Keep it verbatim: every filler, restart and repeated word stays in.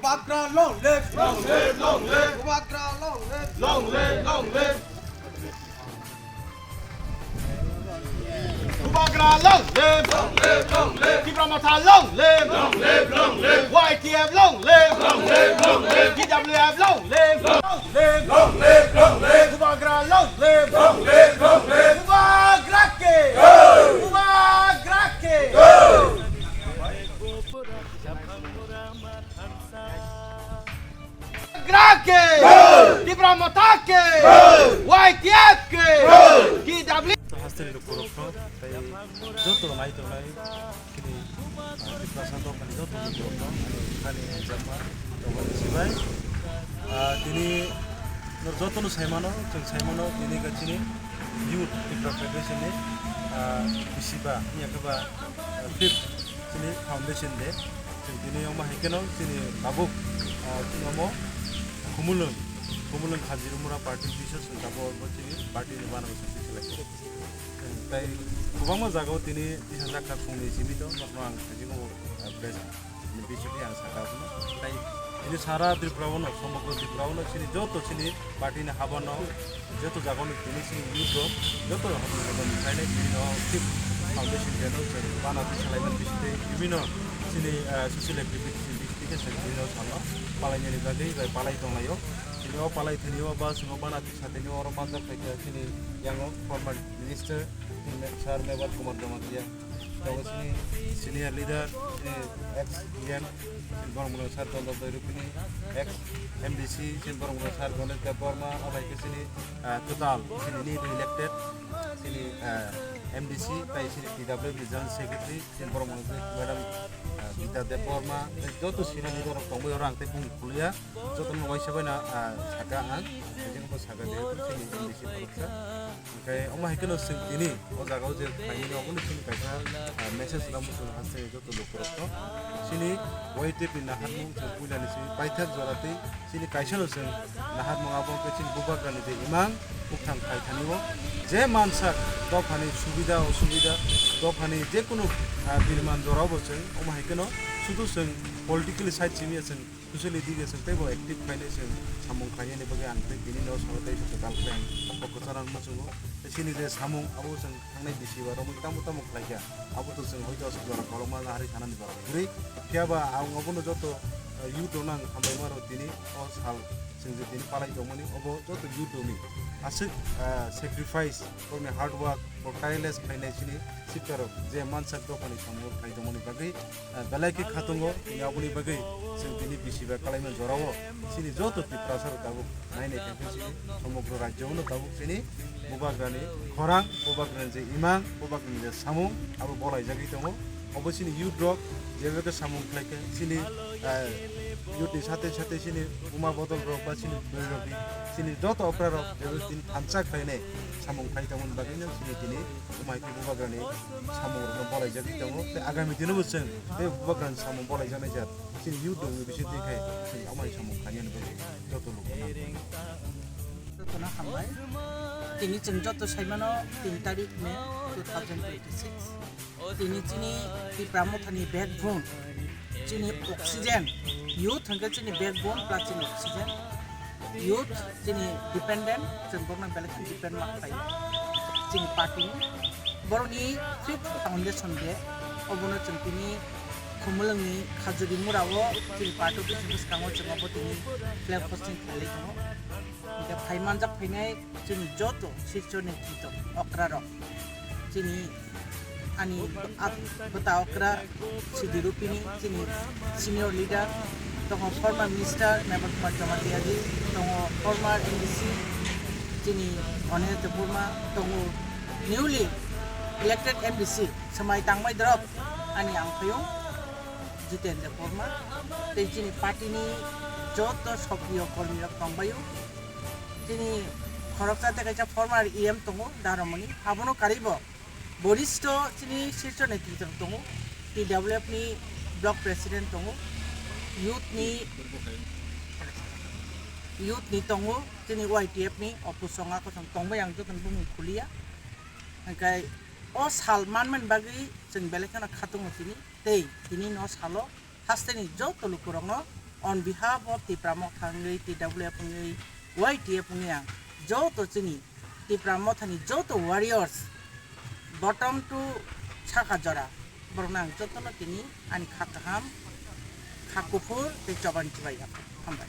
Bubagra long live! Long live, long live! Bubagra long live! Long live, long live! Bubagra long live! Long live, long live! Tipra Motha long live! Long live, long live! Y T F long live! Long live, long live! T W F long live! Long live, long live! Bubagra long live! Long live, long live! Bubagra ke! Bubagra ke! Bubagra ke! Tipra Motha ke! Y T F ke! T W. Hasteni lukurokno tei joto nai tongnai chini, ah, Tiprasa dophani joto lukurokno ani hamjakma tongmani sibai. Ah, tini norok jotono saimano, chwng saimano tini khe chini Youth Tipra Federation ni, ah, bisiba, wngya khe ba, ah, fifth chini foundation day. Chwng tini omo hai kheno chini tabuk, ah, chini omo Khumulwng, Khumulwng Khajirumura party office o chwng tabuk omo chini party ni banner o chwng twi khlai. Tei kwbangma jagao tini tisa jakha phungni simi to, norokno ang khaijingmo, ah, present. Ni bisingtwi ang sakha abono. Tei tini sara Tripura o no, somogro Tripura o no chini joto chini party ni habano, joto jaga o no tini chini youth rok, joto habani habani khlainai tini no fifth foundation day no chwng bana twi salai mani bisingtwi bibino chini, ah, social activities ni bisingtwi khe chwng tini no salo palainani bagwi bai palai tonglaio. Tini o palai thani o ba chwng o bana twi satini oro manjak khaikha chini yango former minister, chini sir Mebar Kumar Jamatia. Tongo chini senior leader, chini ex D M, chini borok mwnwi sir Chandra Doirupini, ex M D C, chini borok mwnwi sir Ganesh Debbarma, omo hai khe chini, ah, kwtal, chini newly elected, chini, ah, M D C, tei chini T W F ni General Secretary, chini borok mwnwi madam, ah, Gita Debbarma, tei joto senior leader rok tongwi oro ang tei bung khuluya. Jotono waisa bai no, ah, saka ang, hwnjeng bo saka jehetu chini M D C khoroksa. Hwnkhe omo hai kheno chwng tini o jaga o je khlaimani obono chini kaisa, ah, message rwna muchung haste joto lukurokno. Chini Y T F ni naharmung chwng puilani simi paithak jora tei chini kaisano chwng naharmung abo hwnkhe chini Bubagrani je imang bukthang phaithani o je mansak dophani subida osubida dophani jekunu, ah, birman jora bo chwng omo hai kheno sudu chwng politically side simi ya chwng Socially dige chwng teibo active khainai chwng samung khlainani bagwi ang tei tini no salo tei kwtal khe ang kok kwcharo muchungo. Tei chini je samung abo chwng thangnai bisi ba romwi tamo tamo khlaikha abo to chwng hoito aswk jora kolokma hari sanani jora kwrwi. Phiya ba ang obono joto, eh, youth rokno ang hambai ma rw tini o sal chwng je tini palai tongmani obo joto youth rokni aswk, eh, sacrifice, borokni hard work, borok tireless khlainai chini sikla rok je mansak dophani samung khlai tongmani bagwi. Ah, belai khe khatungo, tini aboni bagwi chwng tini bisi bai kalaimani jorao chini joto Tiprasa rok tabuk nainai khe chini somogro rajyo no tabuk chini Bubagrani khorang, Bubagrani je imang, Bubagrani je samung abo bolaijagwi tongo. Obo chini youth rok jebe khe samung khlai khe chini, ah, youth ni sate sate chini buma bodol rok ba chini bwrwi rok ni chini joto okra rok jebe chini thansa khlainai samung khlai tongmani bagwi no chini tini Omo hai khe Bubagrani samung rokno bolaijagwi tongo, tei agami dino bo chwng tei Bubagrani samung bolaijaknai jat chini youth rokni bisingtwi khai chwng omo hai samung khainani bagwi joto lukurokno. Jotono hambai. Tini chwng joto saimano tin tarik May two thousand twenty-six. Tini chini Tipra Mothani backbone, chini oxygen, youth hwnkhe chini backbone plus chini oxygen. Youth chini dependent, chwng borokno belai khe depend ma khlai chini party ni. Borokni fifth foundation day, obono chwng tini Khumulwngni Khajuri Murao chini party office ni bwskango chwng obo tini flag hosting khlaiwi tongo. Hwnkhe phai manjak phainai chini joto sircho netrito okra rok. Chini ani ap-, bwta okra Sidi Rupini, chini senior leader, tongo former minister Mebar Kumar Jamatia ji, tongo former M D C, chini Anil Debbarma, tongo newly elected M D C, Swmai Tangmai Drop, ani ang phaiyung Jiten Debbarma, tei chini party ni joto sokriyo kormi rok tongbaio. Chini khoroksa tei kaisa former E M tongo, Daramoni, abono karibo. Boristo chini sircho netrito tongo, T W F ni block president tongo, youth ni, youth ni tongo, chini Y T F ni opusong a kosong tongbai ang jotono bumung khuliya. Hingkai o sal manmani bagwi chwng belai kheno khatungo tini, tei tini no salo hasteni joto lukurokno on behalf of Tipra Motha wngwi, T W F wngwi, Y T F wngwi ang joto chini Tipra Mothani joto warriors, bottom to saka jora, borokno ang jotono tini ani kha kaham, kha kuphur tei chobani chubai yapha. Hambai.